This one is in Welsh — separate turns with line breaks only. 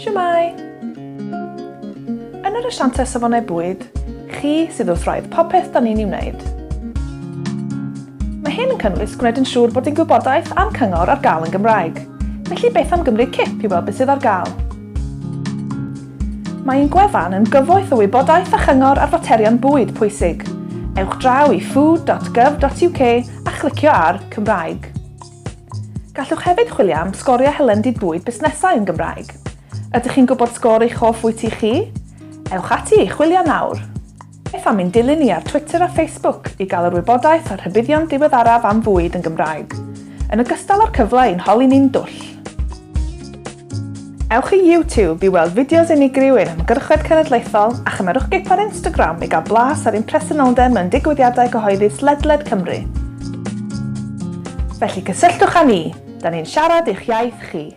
Shwmae! Yn yr Asiantaeth Safonau Bwyd, chi sydd wrth wraidd popeth da ni'n ei wneud. Mae hyn yn cynnwys gwneud yn siŵr bod ein gwybodaeth a'n cyngor ar gael yn Gymraeg, felly beth am gymryd cip i weld beth sydd ar gael? Mae ein gwefan yn gyfoeth o wybodaeth a chyngor ar faterion bwyd pwysig. Ewch draw i food.gov.uk a chlicio ar 'Cymraeg'. Gallwch hefyd chwilio am sgoriau hylendid bwyd busnesau yn Gymraeg. Ydych chi'n gwybod sgôr eich hoff fwyty chi? Ewch ati i chwilio nawr! Beth am ein dilyn ni ar Twitter a Facebook i gael yr wybodaeth a'r rhybuddion diweddaraf am fwyd yn Gymraeg, yn ogystal â'r cyfle i'n holi ni'n dwll! Ewch i YouTube i weld fideos unigryw ein hymgyrchoedd cenedlaethol a chymerwch gip ar Instagram i gael blas ar ein presenoldeb mewn digwyddiadau cyhoeddus ledled Cymru. Felly cysylltwch â ni, 'da ni'n siarad eich iaith chi!